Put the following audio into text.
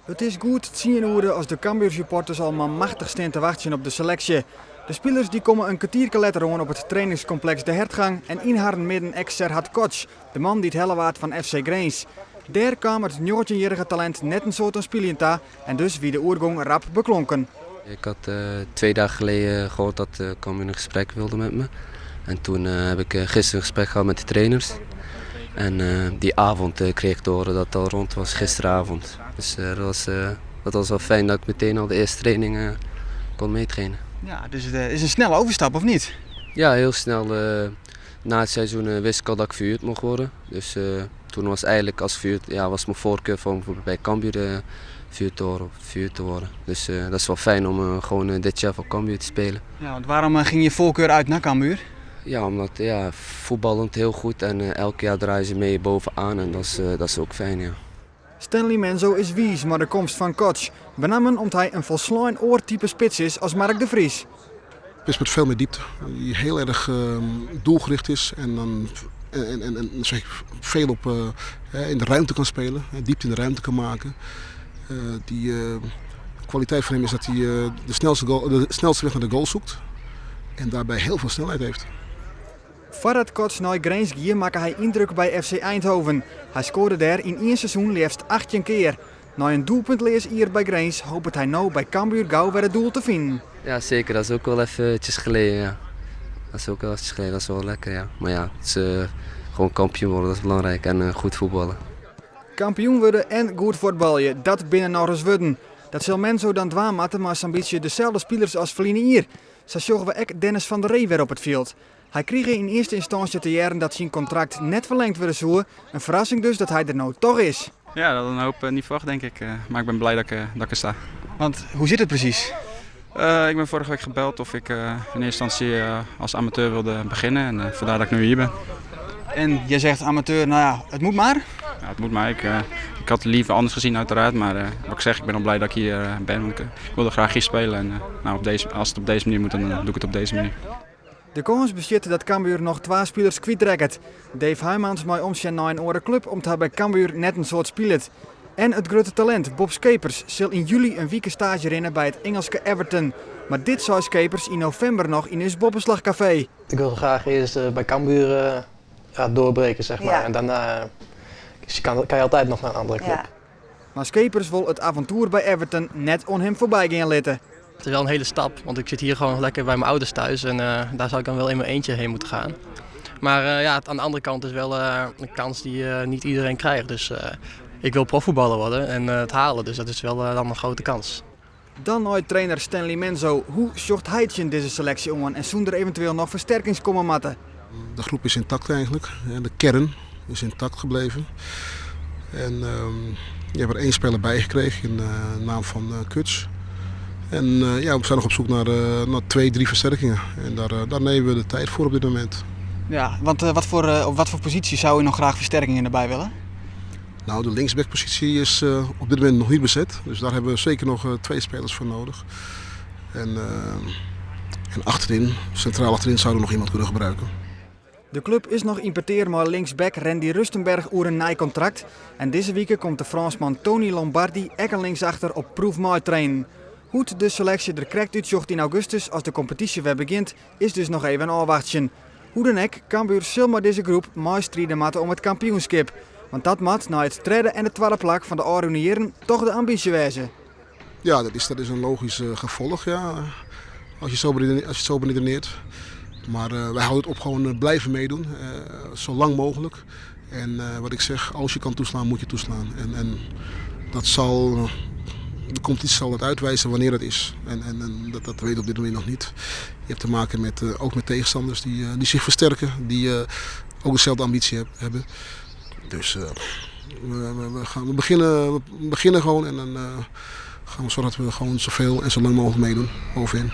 It is goed tsien oere as de Cambuursupporters al manmachtich stean te wachtsjen op de seleksje. De spilers dy komme in kertierke letter oan op it trainingskompleks De Hertgang en yn harren midden ek Serhat Koç, de man dy't helle waard fan FC Grins. Dêr kaam it njoggentjinjierrige talint net in soad oan spyljen ta en dus wie de oergong rap beklonken. Ik had 2 dagen geleden gehoord dat Cambuur een gesprek wilde met me. En toen heb ik gisteren een gesprek gehad met de trainers. En die avond kreeg ik te horen dat het al rond was, gisteravond. Dus dat was wel fijn dat ik meteen al de eerste training kon meetrainen. Ja, dus het is een snelle overstap, of niet? Ja, heel snel. Na het seizoen wist ik al dat ik verhuurd mocht worden. Dus toen was eigenlijk als verhuurd, ja, was mijn voorkeur voor bij Cambuur verhuurd te worden. Dus dat is wel fijn om gewoon dit jaar voor Cambuur te spelen. Ja, want waarom ging je voorkeur uit naar Cambuur? Ja, omdat, ja, voetballend heel goed en elk jaar draaien ze mee bovenaan en dat is ook fijn, ja. Stanley Menzo is wiis mei de komst fan Koç. Benammen omdat hy in folslein oar type spits is as Mark de Vries. Het is met veel meer diepte, die heel erg doelgericht is en dan en zeg, veel op, in de ruimte kan spelen, diepte in de ruimte kan maken. Die kwaliteit van hem is dat hij de snelste weg naar de goal zoekt en daarbij heel veel snelheid heeft. Foardat Koç nei Grins gie makke hy yndruk by FC Eindhoven. Hy skoarde dêr yn ien seizoen leafst 18 kear. Nei in doelpuntleas jier by Grins hopet hy no by Cambuur gau wer it doel te finen. Ja, zeker. Dat is ook wel eventjes geleden, ja. Dat is ook wel eventjes geleden. Dat is wel lekker, ja. Maar ja, het is gewoon kampioen worden, dat is belangrijk. En goed voetballen. Kampioen wurde en goed fuotbalje, dat binne noch ris wurden. Dat sil Menzo dan dwaan moatte, mar sa'n bytsje deselde spilers as ferline jier. Sa sjogge we ek Dennis van der Ree wer op it fjild. Hy krige yn earste ynstânsje te hearren dat syn kontrakt net ferlingd wurde soe. In ferrassing dus dat hy der no dochs is. Ja, dat had een hoop niet verwacht, denk ik. Maar ik ben blij dat ik er sta. Want hoe sit it presys? Ik ben vorige week gebeld of ik in eerste instantie als amateur wilde beginnen. En vandaar dat ik nu hier ben. En jij zegt amateur, nou ja, het moet maar? Ja, het moet maar. Ik had het liever anders gezien uiteraard. Maar wat ik zeg, ik ben al blij dat ik hier ben. Want ik wilde graag hier spelen. En nou, als het op deze manier moet, dan doe ik het op deze manier. De kâns bestiet dat Cambuur noch twa spilers kwytrekket. Dave Huijmans mei omsjen nei in oare klup om't hy by Cambuur net in soad spilet. En it grutte talint Bob Schepers sil yn july in wike staazje rinne by it Ingelske Everton. Mar dit sei Schepers yn novimber noch yn ús Boppeslachkafee. Ik wil graag eerst bij Cambuur ja, doorbreken, zeg maar. Ja. En daarna kan je altijd nog naar een andere club. Ja. Mar Schepers wol it avontoer by Everton net oan him foarby gean litte. Het is wel een hele stap, want ik zit hier gewoon lekker bij mijn ouders thuis en daar zou ik dan wel in mijn eentje heen moeten gaan. Maar ja, aan de andere kant is wel een kans die niet iedereen krijgt. Dus ik wil profvoetballer worden en het halen, dus dat is wel dan een grote kans. Dan nei trainer Stanley Menzo. Hoe sjocht hy tsjin dizze seleksje oan en soene der eventueel noch fersterkings komme moatte? De groep is intact eigenlijk. De kern is intact gebleven. En je hebt er één speler bij gekregen in de naam van Kuts. En ja, we zijn nog op zoek naar twee, drie versterkingen. En daar nemen we de tijd voor op dit moment. Ja, want op wat voor positie zou je nog graag fersterkingen derby wolle? Nou, de linksbackpositie is op dit moment nog niet bezet. Dus daar hebben we zeker nog twee spelers voor nodig. En achterin, centraal achterin, zouden we nog iemand kunnen gebruiken. De klup is noch yn petear mei linksback Randy Rustenberg oer in nij kontrakt. En dizze wike komt de Frânsman Tony Lombardi ek in linksachter op proef meitrainen. Hoe't de seleksje der krekt útsjocht yn augustus as de kompetysje wer begjint, is dus noch even ôfwachtsjen. Hoe dan ek, Cambuur sil mei dizze groep meistride moatte om it kampioenskip. Want dat moat nei it tredde en it twadde plak fan de ôfrûne jierren dochs de ambysje wêze. Ja, dat is een logisch gevolg, ja. Als je het zo beredeneert. Maar wij houden het op gewoon blijven meedoen, zo lang mogelijk. En wat ik zeg, als je kan toeslaan, moet je toeslaan. En de competitie zal dat uitwijzen wanneer dat is. En dat weten we op dit moment nog niet. Je hebt te maken ook met tegenstanders die zich versterken, die ook dezelfde ambitie hebben. Dus we beginnen gewoon en dan gaan we zorgen dat we gewoon zoveel en zo lang mogelijk meedoen bovenin.